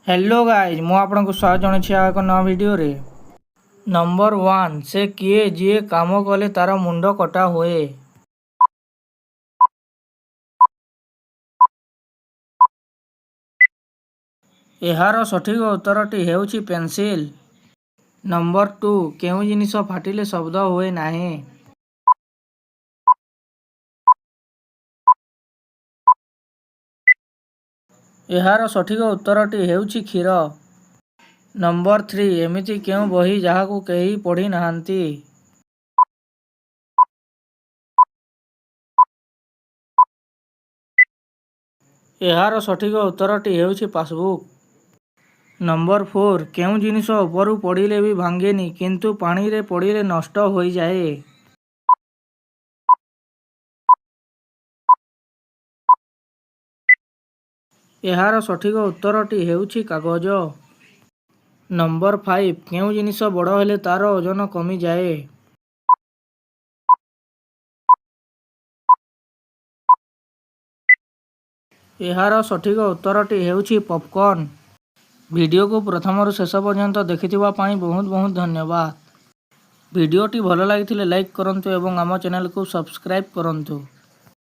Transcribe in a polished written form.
Hello guys, ମୁଁ ଆପଣଙ୍କୁ ସ୍ୱାଗତ ଜଣାଉଛି ଆଉ ଏକ ନୂଆ ଭିଡ଼ିଓରେ। ନମ୍ବର 1, ସେ କିଏ ଯିଏ କାମ କଲେ ତାର ମୁଣ୍ଡ କଟା ହୁଏ? ଏହାର ସଠିକ ଉତ୍ତରଟି ହେଉଛି ପେନ୍ସିଲ୍। ନମ୍ବର 2, କେଉଁ ଜିନିଷ ଫାଟିଲେ ଶବ୍ଦ ହୁଏ ନାହିଁ? ଏହାର ସଠିକ ଉତ୍ତରଟି ହେଉଛି କ୍ଷୀର। ନମ୍ବର 3, ଏମିତି କେଉଁ ବହି ଯାହାକୁ କେହି ପଢ଼ି ନାହାନ୍ତି? ଏହାର ସଠିକ ଉତ୍ତରଟି ହେଉଛି ପାସବୁକ୍। ନମ୍ବର 4, କେଉଁ ଜିନିଷ ଉପରୁ ପଡ଼ିଲେ ବି ଭାଙ୍ଗେନି, କିନ୍ତୁ ପାଣିରେ ପଡ଼ିଲେ ନଷ୍ଟ ହୋଇଯାଏ? ଏହାର ସଠିକ ଉତ୍ତରଟି ହେଉଛି କାଗଜ। ନମ୍ବର 5, କେଉଁ ଜିନିଷ ବଡ଼ ହେଲେ ତାର ଓଜନ କମିଯାଏ? ଏହାର ସଠିକ ଉତ୍ତରଟି ହେଉଛି ପପକର୍ଣ୍ଣ। ଭିଡ଼ିଓକୁ ପ୍ରଥମରୁ ଶେଷ ପର୍ଯ୍ୟନ୍ତ ଦେଖିଥିବା ପାଇଁ ବହୁତ ବହୁତ ଧନ୍ୟବାଦ। ଭିଡ଼ିଓଟି ଭଲ ଲାଗିଥିଲେ ଲାଇକ୍ କରନ୍ତୁ ଏବଂ ଆମ ଚ୍ୟାନେଲକୁ ସବସ୍କ୍ରାଇବ୍ କରନ୍ତୁ।